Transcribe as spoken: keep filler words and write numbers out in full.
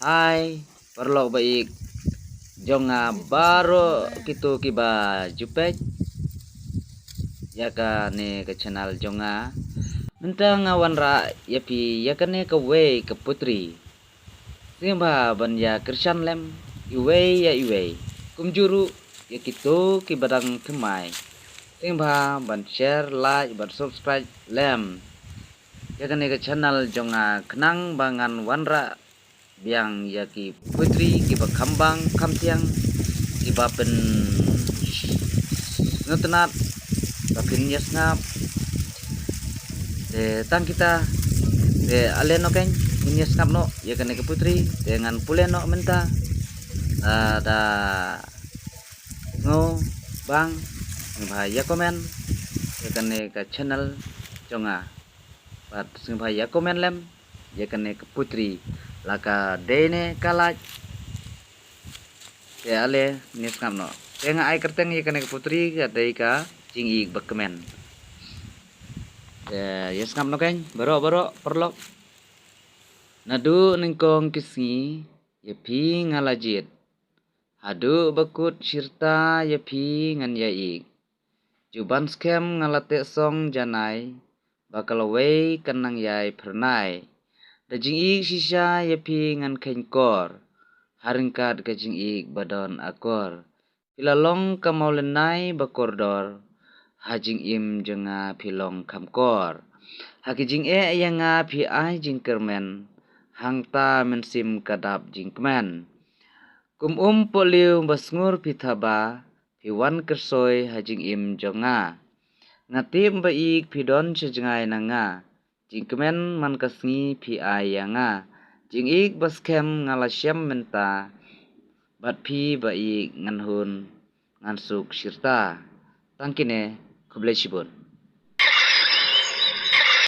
Hai, paralok ba ïeit jong nga baroh kito kiba ju peit ïa kane ka channel jong nga. Mynta nga wanrah ïa phi ïa kane kawei ka putri. Sngewbha ban ïa kyrshan lem iwei ïa iwei. Kumjuh ruh ïa kito kiba dang thymmai, sngewbha ban share, like, ban subscribe lem ïa kane ka channel jong nga khnang ba ngan wanrah biang ïa ki putri kiba kham bang kham thiang, kiba pynsngewtynnat ba phin ïa sngap. Te tang kita, te ale noh keiñ, ngin ïa sngap noh ïa kane ka putri. Te ngan pule noh mynta. Da, da sngewbang, sngewbha ïa comment ïa kane ka channel jong nga. Bad sngewbha ïa comment lem ïa kane ka putri, la ka dei ne ka lait. Te ale ngin ïa sngap noh. Te nga ai kyrteng ïa kane ka putri ka dei ka Jingïeit Bakmen. Te ïa sngap noh keiñ baroh baroh paralok. Naduh nyngkong ki sngi ïa phi nga la jied, haduh ba kut shi rta ïa phi ngan ïaieit. Ju ban skhem nga la teh song janai, ba ka lawei kan nang ïai phyrnai. Da jingïeit shisha ïa phi ngan kheiñ kor, ha ryngkat ka jingïeit ba don akor. Phi la long ka mawlynnai ba kordor, ha jingim jong nga phi long kham kor. Ha ki jingeh ïa nga phi ai jingkyrmen, hangta mynsiem ka dap jingkmen. Kum um pohliew ba sngur phi thaba, phi wan kyrsoi ha jingim jong nga. Nga tip ba ïeit phi don sha jngai na nga, jingkmen man ka sngi phi ai ïa nga. Jingïeit ba skhem nga la shem mynta, bad phi ba ïeit ngan hun, ngan suk shi rta. Tang kine, khublei shibun.